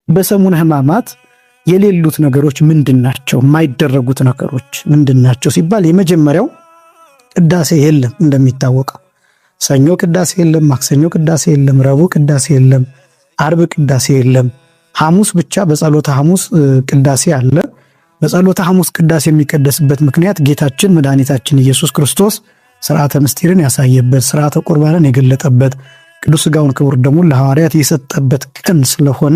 በሰሙነ ሕማማት የሌሉት ነገሮች ምንድን ናቸው? የማይደረጉት ነገሮች ምንድን ናቸው ሲባል የመጀመሪያው ቅዳሴ የለም። እንደሚታወቀው ሰኞ ቅዳሴ የለም፣ ማክሰኞ ቅዳሴ የለም፣ ረቡዕ ቅዳሴ የለም፣ አርብ ቅዳሴ የለም። ሐሙስ ብቻ በጸሎተ ሐሙስ ቅዳሴ አለ። በጸሎተ ሐሙስ ቅዳሴ የሚቀደስበት ምክንያት ጌታችን መድኃኒታችን ኢየሱስ ክርስቶስ ስርዓተ ምስጢርን ያሳየበት፣ ስርዓተ ቁርባንን የገለጠበት፣ ቅዱስ ሥጋውን ክቡር ደሙን ለሐዋርያት የሰጠበት ቀን ስለሆነ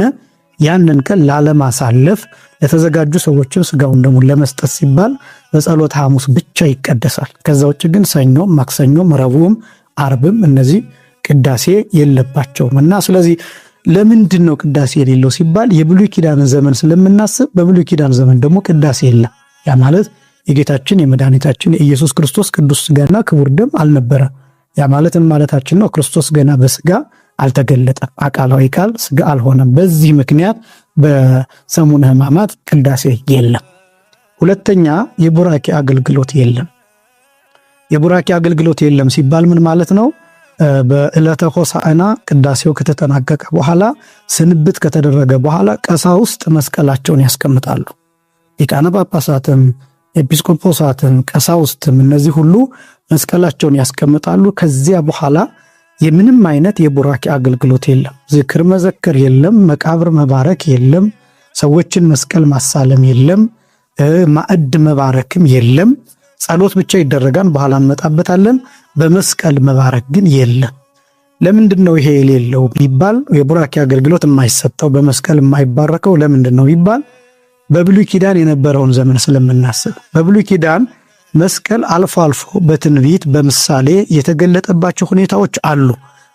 ያንን ቀን ላለማሳለፍ ለተዘጋጁ ሰዎችም ስጋውን ደሙን ለመስጠት ሲባል በጸሎተ ሐሙስ ብቻ ይቀደሳል። ከዛ ውጭ ግን ሰኞም፣ ማክሰኞም፣ ረቡዕም አርብም እነዚህ ቅዳሴ የለባቸውም እና ስለዚህ ለምንድን ነው ቅዳሴ የሌለው ሲባል የብሉይ ኪዳንን ዘመን ስለምናስብ በብሉይ ኪዳን ዘመን ደግሞ ቅዳሴ የለም። ያ ማለት የጌታችን የመድኃኒታችን የኢየሱስ ክርስቶስ ቅዱስ ስጋና ክቡር ደም አልነበረ። ያ ማለትም ማለታችን ነው ክርስቶስ ገና በስጋ አልተገለጠም። አካላዊ ቃል ስጋ አልሆነም። በዚህ ምክንያት በሰሙነ ሕማማት ቅዳሴ የለም። ሁለተኛ የቡራኬ አገልግሎት የለም። የቡራኬ አገልግሎት የለም ሲባል ምን ማለት ነው? በዕለተ ሆሳዕና ቅዳሴው ከተጠናቀቀ በኋላ ስንብት ከተደረገ በኋላ ቀሳውስት መስቀላቸውን ያስቀምጣሉ። ሊቃነ ጳጳሳትም ኤጲስቆጶሳትም ቀሳውስትም እነዚህ ሁሉ መስቀላቸውን ያስቀምጣሉ። ከዚያ በኋላ የምንም አይነት የቡራኬ አገልግሎት የለም። ዝክር መዘከር የለም። መቃብር መባረክ የለም። ሰዎችን መስቀል ማሳለም የለም። ማዕድ መባረክም የለም። ጸሎት ብቻ ይደረጋል፣ በኋላ እንመጣበታለን። በመስቀል መባረክ ግን የለም። ለምንድን ነው ይሄ የሌለው ቢባል፣ የቡራኬ አገልግሎት የማይሰጠው በመስቀል የማይባረከው ለምንድን ነው ቢባል በብሉይ ኪዳን የነበረውን ዘመን ስለምናስብ በብሉይ ኪዳን መስቀል አልፎ አልፎ በትንቢት በምሳሌ የተገለጠባቸው ሁኔታዎች አሉ።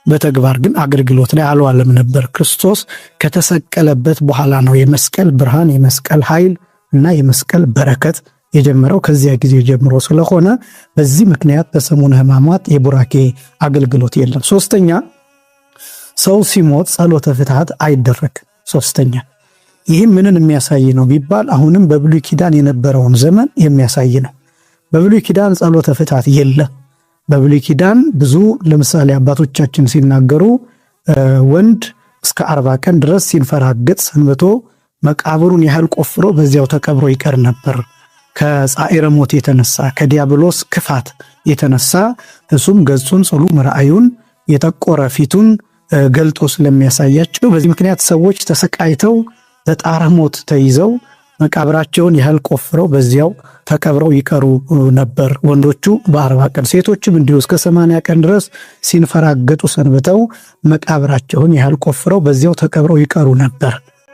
በተግባር ግን አገልግሎት ላይ አልዋለም ነበር። ክርስቶስ ከተሰቀለበት በኋላ ነው የመስቀል ብርሃን፣ የመስቀል ኃይል እና የመስቀል በረከት የጀመረው ከዚያ ጊዜ ጀምሮ ስለሆነ በዚህ ምክንያት በሰሙነ ሕማማት የቡራኬ አገልግሎት የለም። ሶስተኛ ሰው ሲሞት ጸሎተ ፍትሐት አይደረግም። ሶስተኛ ይህም ምንን የሚያሳይ ነው ቢባል አሁንም በብሉይ ኪዳን የነበረውን ዘመን የሚያሳይ ነው። በብሉይ ኪዳን ጸሎተ ፍትሐት የለም። በብሉይ ኪዳን ብዙ ለምሳሌ አባቶቻችን ሲናገሩ ወንድ እስከ 40 ቀን ድረስ ሲንፈራገጥ ሰንብቶ መቃብሩን ያህል ቆፍሮ በዚያው ተቀብሮ ይቀር ነበር። ከጻዕረ ሞት የተነሳ ከዲያብሎስ ክፋት የተነሳ እሱም ገጹን ጽሉም ራእዩን የጠቆረ ፊቱን ገልጦ ስለሚያሳያቸው በዚህ ምክንያት ሰዎች ተሰቃይተው በጣረ ሞት ተይዘው መቃብራቸውን ያህል ቆፍረው በዚያው ተቀብረው ይቀሩ ነበር። ወንዶቹ በ40 ቀን ሴቶችም እንዲሁ እስከ 80 ቀን ድረስ ሲንፈራገጡ ሰንብተው መቃብራቸውን ያህል ቆፍረው በዚያው ተቀብረው ይቀሩ ነበር።